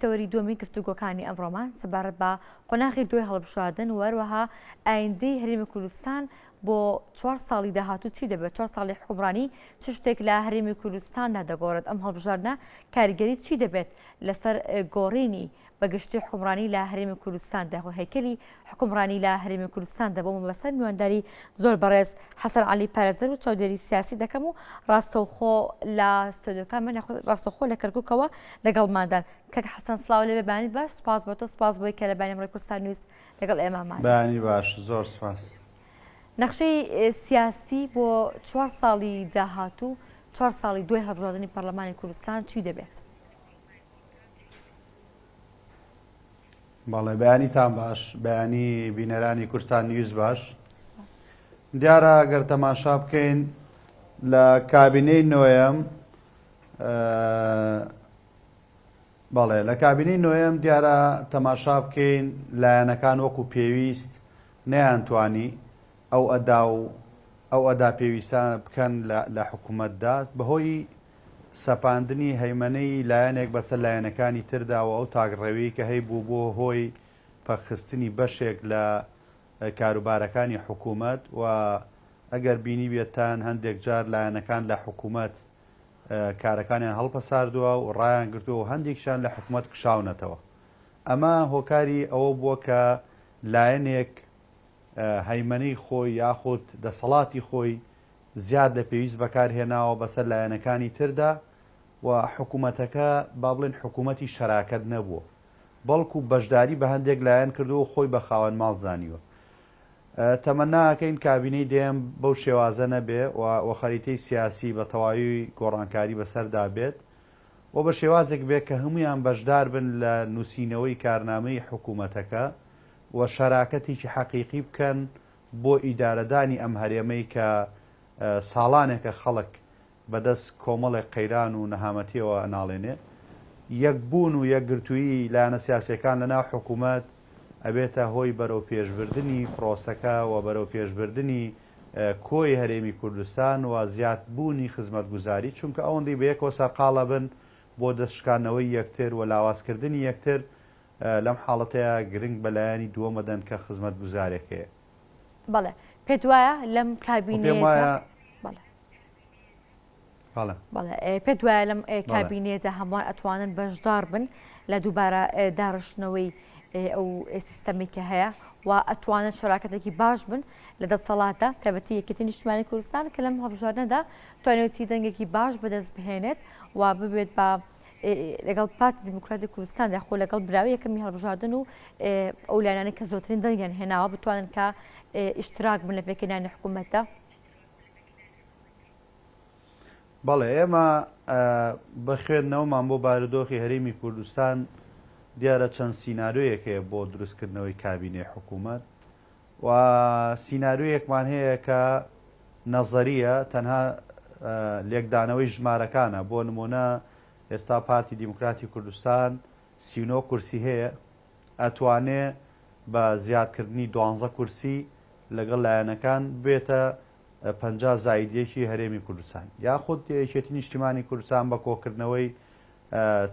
تەوەری دووەمی گفتوگۆکانی ئەمڕۆمان سەبارەت بە قۆناغی دوای هەڵبژاردن و هەروەها ئایندەی هەرێمی کوردستان بۆ چوار ساڵی داهاتوو چی دەبێت چوار ساڵی حکومڕانی چ شتێک لە هەرێمی کوردستاندا دەگۆڕێت ئەم هەڵبژاردنە کاریگەری چی دەبێت لەسەر گۆڕینی بە گشتی حکومڕانی لە هەرێمی کوردستاندا و هەیکەلی حکومڕانی لە هەرێمی کوردستاندا بۆ مەبەستە میوانداری زۆر بەڕێز حەسەن عەلی پارێزەر و چاودێری سیاسی دەکەم و ڕاستەوخۆ لە ستۆدیۆکانمان یاخود ڕاستەوخۆ لە کەرکووکەوە لەگەڵماندان کاک حەسەن سڵاو لێ بەیانیت باش سپاس بۆ تۆ سپاس بۆی کە لە بەیانی ئەمڕۆی کوردستان نیوز لەگەڵ ئێمە مانیت. بەیانی باش زۆر سپاس. نەخشەی سیاسی بۆ چوار ساڵی داهاتوو چوار ساڵی دوای هەڵبژاردنی پەرلەمانی کوردستان چی دەبێت؟ بەڵێ بەیانیتان باش بەیانی بینەرانی کوردستان نیوز باش دیارە گەر تەماشا بکەین لە کابینەی نۆیەم بەڵێ لە کابینەی نۆیەم دیارە تەماشا بکەین لایەنەکان وەکو پێویست نەیانتوانی ئەو ئەدا و ئەو ئەدا پێویستە بکەن لە حکوومەتدا بەهۆی سەپاندنی هەیمەنەی لایەنێک بەسەر لایەنەکانی تردا و ئەو تاکڕەویەی کە هەیبوو بووە هۆی پەکخستنی بەشێک لە کاروبارەکانی حکوومەت و ئەگەر بینیبێتتان هەندێک جار لایەنەکان لە حکوومەت کارەکانیان هەڵپەساردووە و ڕایانگرتووە و هەندێکیشان لە حکوومەت کشاونەتەوە. ئەمە هۆکاری ئەوە بووە کە لایەنێک هەیمەنەی خۆی یاخود دەسەڵاتی خۆی زیاد لە پێویست بەکار هێناوە بەسەر لایەنەکانی تردا و حکوومەتەکە با بڵێن حکوومەتی شەراکەت نەبووە بەڵکو بەشداری بە هەندێک لایەن کردووە و خۆی بە خاوەن ماڵ زانیوە. تەمەنا ئەکەین کابینەی دەیەم بەو شێوازە نەبێ و و خەریتەی سیاسی بە تەواوی گۆڕانکاری بەسەردا بێت و بە شێوازێک بێ کە هەموویان بەشدار بن لە نووسینەوەی کارنامەی حکوومەتەکە و شەراکەتێکی حەقیقی بکەن بۆ ئیدارەدانی ئەم هەرێمەی کە ساڵانێکە خەڵک بەدەست کۆمەڵێک قەیران و نەهامەتیەوە ئەناڵێنێ. یەکبوون و یەکگرتوویی لایەنە سیاسیەکان لەناو حکوومەت ئەبێتە هۆی بەرەو پێشبردنی پرۆسەکە و بەرەو پێشبردنی کۆی هەرێمی کوردستان و زیادبوونی خزمەتگوزاری چونکە ئەوەندەی بەیەکەوە سەرقاڵ ئەبن بۆ دەست شکاندنەوەی یەکتر و لاوازکردنی یەکتر لەم حاڵەتەیا گرنگ بە لایەنی دووەم ئەدەن کە خزمەتگوزارێک هەیە. بەڵێ پێت وایە لەم و پێم کابینەیەدا وایە بەڵێ بەڵێ. بەڵێ پێت وایە لەم بەڵێ. کابینەیەدا هەمووان ئەتوانن بەشدار بن لە دووبارە داڕشتنەوەی ئەو سیستەمی کە هەیە و ئەتوانن شەراکەتێکی باش بن لە دەسەڵاتدا تایبەتی یەکێتی نیشتمانی کوردستان کە لەم هەڵبژاردنەدا توانیویەتی دەنگێکی باش بەدەست بهێنێت و ببێت بە لەگەڵ پارتی دیموکراتی کوردستان یاخۆ لەگەڵ براوی یەکەمی هەڵبژاردن و ئەو لایەنانەی کە زۆرترین دەنگیان هێناوە بتوانن کە ئیشتراک بن لە پێکهێنانی حکوومەتدا؟ بەڵێ ئێمە بە خوێندنەوەمان بۆ بارودۆخی هەرێمی کوردستان دیارە چەند سیناریۆیەک هەیە بۆ دروستکردنەوەی کابینەی حکوومەت و سیناریۆیەکمان هەیە کە نەزەرییە، تەنها لێکدانەوەی ژمارەکانە، بۆ نموونە ئێستا پارتی دیموکراتی کوردستان 39 کورسی هەیە، ئەتوانێ بە زیادکردنی دوانزە کورسی لەگەڵ لایەنەکان ببێتە 50 زائید یەکی هەرێمی کوردستان، یاخود یەکێتی نیشتیمانی کوردستان بە کۆکردنەوەی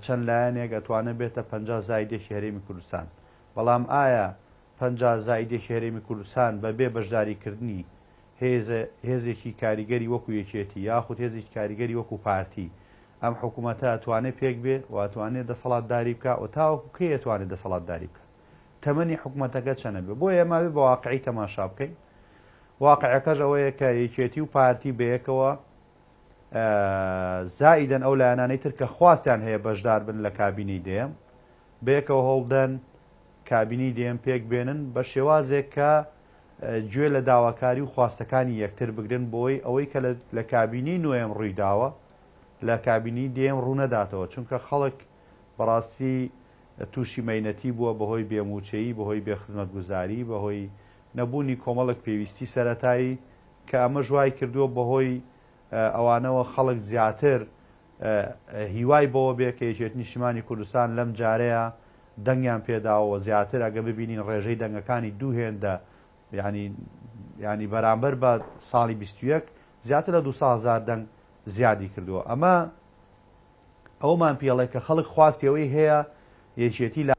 چەند لایەنێک ئەتوانێ بێتە 50 زائید یەکی هەرێمی کوردستان، بەڵام ئایا 50 زائید یەکی هەرێمی کوردستان بە بێ بەشداری کردنی هێزە هێزێکی کاریگەری وەکو یەکێتی یاخود هێزێکی کاریگەری وەکو پارتی ئەم حکوومەتە ئەتوانێ پێک بێ و ئەتوانێ دەسەڵاتداری بکا و تاوەکو کەی ئەتوانێ دەسەڵاتداری بکا تەمەنی حکوومەتەکە چەنە بێ بۆیە ئێمە ئەبێ بە واقعی تەماشا بکەین واقعەکەش ئەوەیە کە یەکێتی و پارتی بەیەکەوە زائیدەن ئەو لایەنانەی تر کە خواستیان هەیە بەشدار بن لە کابینەی دەیەم بەیەکەوە هەوڵدەن کابینەی دەیەم پێک بێنن بە شێوازێک کە گوێ لە داواکاری و خواستەکانی یەکتر بگرن بۆی ئەوەی کە لە کابینەی نۆیەم ڕووی داوە لە کابینەی دەیەم ڕوو نەداتەوە چونکە خەڵک بەڕاستی تووشی مەینەتی بووە بەهۆی بێموچەیی بەهۆی بێ خزمەتگوزاری بەهۆی نەبوونی کۆمەڵک پێویستی سەرەتایی کە ئەمەش وای کردووە بەهۆی ئەوانەوە خەڵک زیاتر هیوای بەوە بێ کە یەکێتی نیشتیمانی کوردستان لەم جارەیا دەنگیان پێداوە و زیاتر ئەگە ببینین ڕێژەی دەنگەکانی دوو هێندە یانی یانی بەرامبەر بە ساڵی 21 زیاتر لە 200 هەزار دەنگ زیادی کردووە ئەمە ئەومان پێڵێ کە خەڵک خواستی ئەوەی هەیە. یەکێتی لە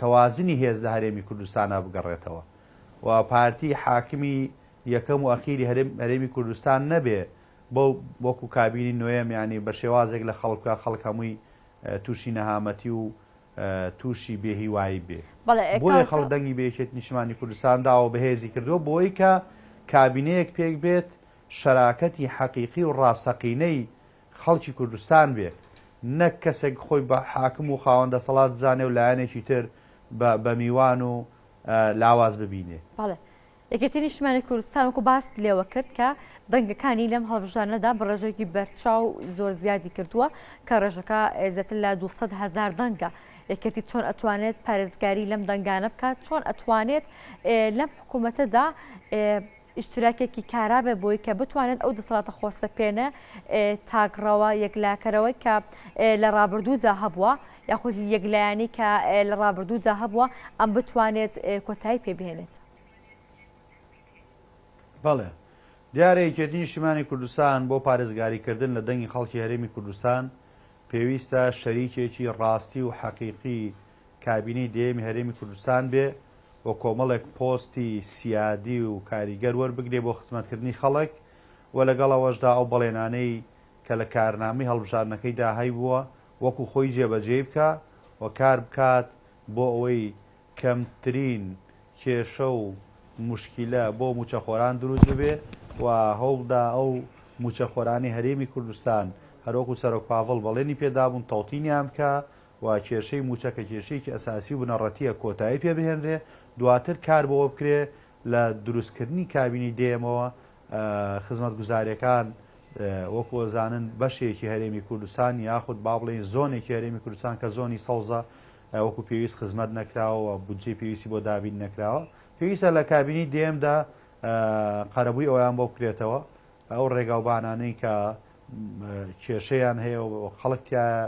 تەوازنی هێز لە هەرێمی کوردستانا بگەڕێتەوە و پارتی حاکمی یەکەم و ئەخیری هەرێمی کوردستان نەبێ بەو وەکو کابینی نۆیەم یانی بە شێوازێک لە خەڵک بکا خەڵک هەمووی تووشی نەهامەتی و تووشی بێ هیوایی بێ بۆیە خەڵک دەنگی بە یەکێتی نیشتمانی کوردستان داوە و بەهێزی کردووە بۆی کە کابینەیەک پێک بێت شەراکەتی حەقیقی و ڕاستەقینەی خەڵکی کوردستان بێ نەک کەسێک خۆی بە حاکم و خاوەن دەسەڵات بزانێ و لایەنێکی تر بە بە میوان و لاواز ببینێ. بەڵێ. یەکێتی نیشتمانی کوردستان وەکو باست لێوە کرد کە دەنگەکانی لەم هەڵبژاردنەدا بە ڕێژەیەکی بەرچاو زۆر زیادی کردووە کە ڕێژەکە زیاتر لە 200 هەزار دەنگە. یەکێتی چۆن ئەتوانێت پارێزگاری لەم دەنگانە بکات؟ چۆن ئەتوانێت لەم حکوومەتەدا ئیشتراکێکی کارا بێ بۆی کە بتوانێت ئەو دەسەڵاتە خۆسەپێنە تاکڕەوە یەکلاکەرەوەی کە لە ڕابردوودا هەبووە یاخود یەکلایەنی کە لە ڕابردوودا هەبووە ئەم بتوانێت کۆتایی پێ بهێنێت. بەڵێ دیارە یەکێتی نیشتیمانی کوردستان بۆ پارێزگاریکردن لە دەنگی خەڵکی هەرێمی کوردستان پێویستە شەریکێکی ڕاستی و حەقیقی کابینەی دەیەمی هەرێمی کوردستان بێ و کۆمەڵێک پۆستی سیادی و کاریگەر وەربگرێ بۆ خزمەتکردنی خەڵک و لەگەڵ ئەوەشدا ئەو بەڵێنانەی کە لە کارنامەی هەڵبژاردنەکەیدا هەیبووە وەکو خۆی جێبەجێی بکا و کار بکات بۆ ئەوەی کەمترین کێشە و موشکیلە بۆ مووچەخۆران دروست ببێ و هەوڵبدا ئەو مووچەخۆرانەی هەرێمی کوردستان هەروەکو سەرۆک پاڤڵ بەڵێنی پێدابوون تەوتینیان بکا و کێشەی مووچە کە کێشەیەکی ئەساسی و بنەڕەتییە کۆتایی پێ بهێنرێ، دواتر کار بەوە بکرێ لە دروستکردنی کابینەی دەیەمەوە خزمەتگوزارییەکان وەکو ئەزانن بەشێکی هەرێمی کوردستان یاخود با بڵێین زۆنێکی هەرێمی کوردستان کە زۆنی سەوزە وەکو پێویست خزمەت نەکراوە و بودجەی پێویستی بۆ دابین نەکراوە پێویستە لە کابینەی دەیەمدا قەرەبووی ئەویان بۆ بکرێتەوە ئەو ڕێگاوبانانەی کە کێشەیان هەیە و خەڵک تیایە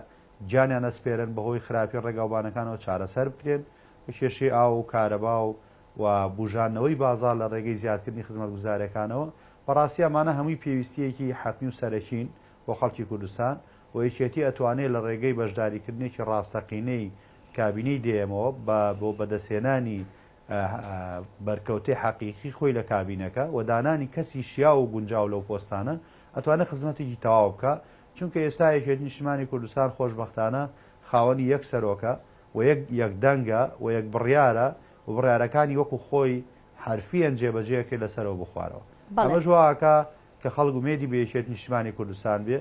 گیانیان ئەسپێرن بەهۆی خراپی ڕێگاوبانەکانەوە چارەسەر بکرێن و کێشەی ئاو و کارەبا و و بوژاندنەوەی بازاڕ لە ڕێگەی زیادکردنی خزمەتگوزاریەکانەوە، بەڕاستی ئەمانە هەمووی پێویستیەکی حەتمی و سەرەکین بۆ خەڵکی کوردستان و یەکێتی ئەتوانێ لە ڕێگەی بەشداریکردنێکی ڕاستەقینەی کابینەی دەیەمەوە بە بۆ بەدەستهێنانی بەرکەوتەی حەقیقی خۆی لە کابینەکە و دانانی کەسی شیاو و گونجاو لەو پۆستانە ئەتوانێ خزمەتێکی تەواو بکا چونکە ئێستا یەکێتی نیشتمانی کوردستان خۆشبەختانە خاوەنی یەک سەرۆکە و یەک یەک دەنگە و یەک بڕیارە و بڕیارەکانی وەکو خۆی حەرفیەن جێبەجێ ئەکرێت لە سەرەوە بۆ خوارەوە. ئەمەش وا ئەکا کە خەڵک ئومێدی بە یەکێتی نیشتمانی کوردستان بێ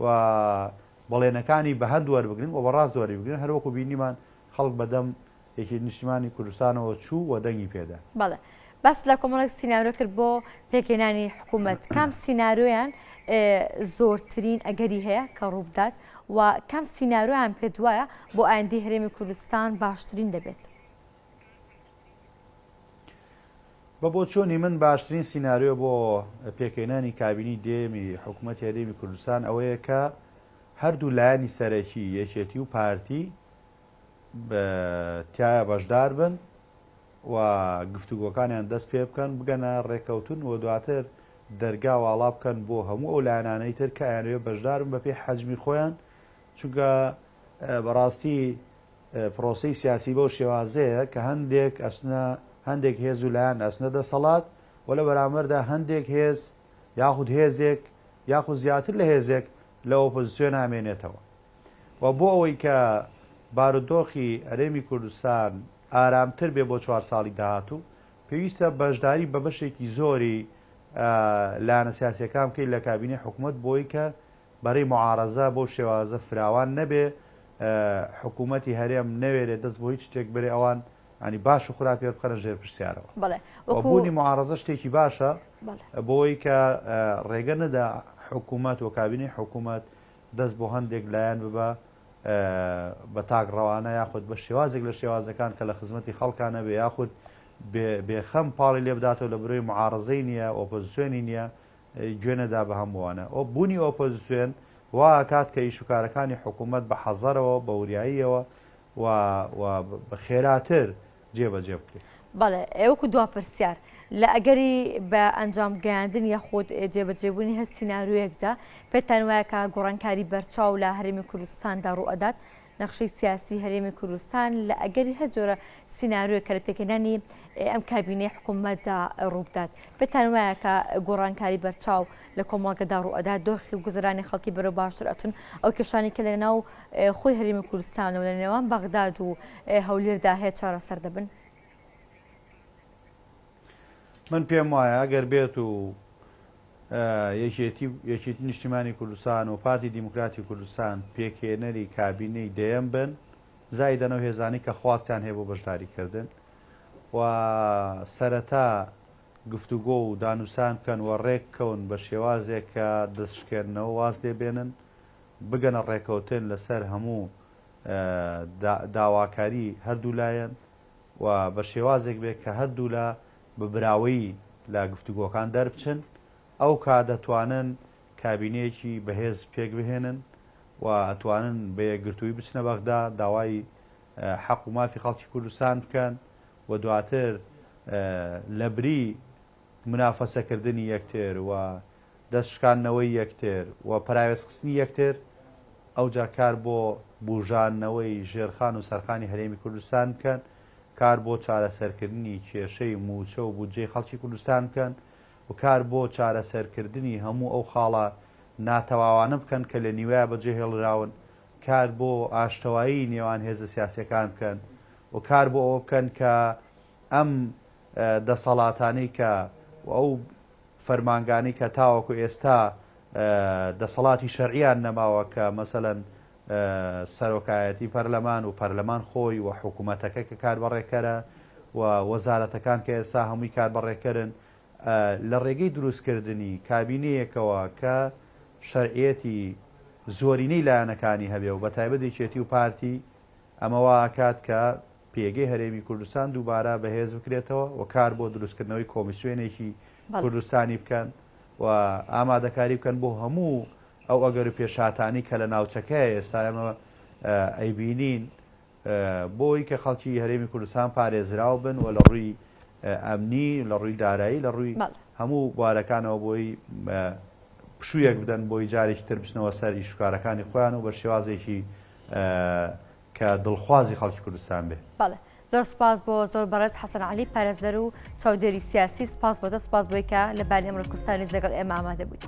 و بەڵێنەکانی بە هەند وەربگرن و بە ڕاست وەریبگرن هەر وەکو بینیمان خەڵک بەدەم یەکێتی نیشتیمانی کوردستانەوە چوو و دەنگی پێدا. بەڵێ. باست لە کۆمەڵێک سیناریۆ کرد بۆ پێکهێنانی حکوومەت، کام سیناریۆیان زۆرترین ئەگەری هەیە کە ڕووبدات و کام سیناریۆیان پێت وایە بۆ ئایندەی هەرێمی کوردستان باشترین دەبێت؟ بە بۆچوونی من باشترین سیناریۆ بۆ پێکهێنانی کابینەی دەیەمی حکوومەتی هەرێمی کوردستان ئەوەیە کە هەردوو لایەنی سەرەکی یەکێتی و پارتی تیایا بەشدار بن و گفتوگۆکانیان دەست پێ بکەن بگەنە ڕێککەوتن و دواتر دەرگا واڵا بکەن بۆ هەموو ئەو لایەنانەی تر کە ئەیانەوێت بەشدارن بەپێی حەجمی خۆیان چونکە بەڕاستی پرۆسەی سیاسی بەو شێوازەیە کە هەندێک ئەچنە هەندێک هێز و لایەن ئەچنە دەسەڵات و لە بەرامبەردا هەندێک هێز یاخود هێزێک یاخود زیاتر لە هێزێک لە ئۆپۆزیسیۆن ئامێنێتەوە. و بۆ ئەوەی کە بارودۆخی هەرێمی کوردستان ئارامتر بێ بۆ چوار ساڵی داهاتوو، پێویستە بەشداری بە بەشێکی زۆری لایەنە سیاسییەکان بکەیت لە کابینەی حکوومەت بۆی کە بەرەی موعارەزە بەو شێوازە فراوان نەبێ، حکوومەتی هەرێم نەوێرێ دەست بۆ هیچ شتێک بەرێ ئەوان یانی باش و خراپی بخەنە ژێر پرسیارەوە. بەڵێ و وەکوو بوونی موعارەزە شتێکی باشە بەڵێ. بۆی کە ڕێگە نەدا حکوومەت و کابینەی حکوومەت دەست بۆ هەندێک لایەن ببا بە تاک ڕەوانە یاخود بە شێوازێک لە شێوازەکان کە لە خزمەتی خەڵکا نەبێ یاخود بێخەم پاڵی لێ بداتەوە لە برۆی معارەزەی نییە ئۆپۆزیسیۆنی نییە گوێ نەدا بە هەمووانە ئۆ بوونی ئۆپۆزیسیۆن وا ئەکات کە ئیش و کارەکانی حکوومەت بە حەزەرەوە بە وریاییەوە و و خێراتر جێبەجێ بکرێت. بەڵێ وەکو دوا پرسیار، لە ئەگەری بە ئەنجام گەیاندن یاخود جێبەجێبوونی هەر سیناریۆیەکدا، پێتان وایە کە گۆڕانکاری بەرچاو لە هەرێمی کوردستاندا ڕووئەدات؟ نەخشەی سیاسی هەرێمی کوردستان لە ئەگەری هەر جۆرە سیناریۆیەک کە لە پێکهێنانی ئەم کابینەی حکوومەتدا ڕووبدات پێتان وایە کە گۆڕانکاری بەرچاو لە کۆمەڵگەدا ڕووئەدات دۆخی و گوزەرانی خەڵکی بەرەو باشتر ئەچن ئەو کێشانەی کە لە ناو خۆی هەرێمی کوردستان و لە نێوان بەغداد و هەولێردا هەیە چارەسەر دەبن؟ من پێم وایە ئەگەر بێت و یەکێتی یەکێتی نیشتیمانی کوردستان و پارتی دیموکراتی کوردستان پێکهێنەری کابینەی دەیەم بن زایدەن ئەو هێزانەی کە خواستیان هەیە بۆ بەشداریکردن و سەرەتا گفتوگۆ و دانوسان بکەن و ڕێک بکەون بە شێوازێک کە دەستشکێنەوە واز لێ بێنن بگەنە ڕێکەوتن لەسەر هەموو داواکاری هەردوو لایەن و بە شێوازێک بێت کە هەردوولا بە براوەیی لە گفتوگۆکان دەربچن، ئەوکات دەتوانن کابینەیەکی بەهێز پێکبهێنن و ئەتوانن بە یەکگرتوویی بچنە بەغدا داوای حەق و مافی خەڵکی کوردستان بکەن و دواتر لەبری مونافەسەکردنی یەکتر و دەست شکاندنەوەی یەکتر و پەراوێزخستنی یەکتر، ئەوجا کار بۆ بوژاندنەوەی ژێرخان و سەرخانی هەرێمی کوردستان بکەن، کار بۆ چارەسەرکردنی کێشەی مووچە و بودجەی خەڵکی کوردستان بکەن و کار بۆ چارەسەرکردنی هەموو ئەو خاڵە ناتەواوانە بکەن کە لە نیوەیا بەجێهێڵراون، کار بۆ ئاشتەوایی نێوان هێزە سیاسییەکان بکەن و کار بۆ ئەوە بکەن کە ئەم دەسەڵاتانەی کە و ئەو فەرمانگانەی کە تاوەکو ئێستا دەسەڵاتی شەرعیان نەماوە کە مەسەلەن سەرۆکایەتی پەرلەمان و پەرلەمان خۆی و حکوومەتەکە کە کاربەڕێکەرە و وەزارەتەکان کە ئێستا هەمووی کاربەڕێکەرن لە ڕێگەی دروستکردنی کابینەیەکەوە کە شەرعیەتی زۆرینەی لایەنەکانی هەبێ و بەتایبەت یەکێتی و پارتی ئەمە وا ئەکات کە پێگەی هەرێمی کوردستان دووبارە بەهێز بکرێتەوە و کار بۆ دروستکردنەوەی کۆمیسیۆنێکی کوردستانی بکەن و ئامادەکاری بکەن بۆ هەموو ئەو ئەگەر و پێشهاتانەی کە لە ناوچەکەیە ئێستا ئێمە ئەیبینین بۆی کە خەڵکی هەرێمی کوردستان پارێزراو بن و لە ڕووی ئەمنی لە ڕووی دارایی لە ڕووی هەموو بوارەکانەوە بۆی پشوویەک بدەن بۆی جارێکی تر بچنەوە سەر ئیشوکارەکانی خۆیان و بە شێوازێکی کە دڵخوازی خەڵکی کوردستان بێ. بەڵێ زۆر سپاس بۆ زۆر بەڕێز حەسەن عەلی پارێزەر و چاودێری سیاسی سپاس بۆ تۆ سپاس بۆی کە لە باری ئەمڕۆ کوردستان نیوز لەگەڵ ئێمە ئامادە بوویت.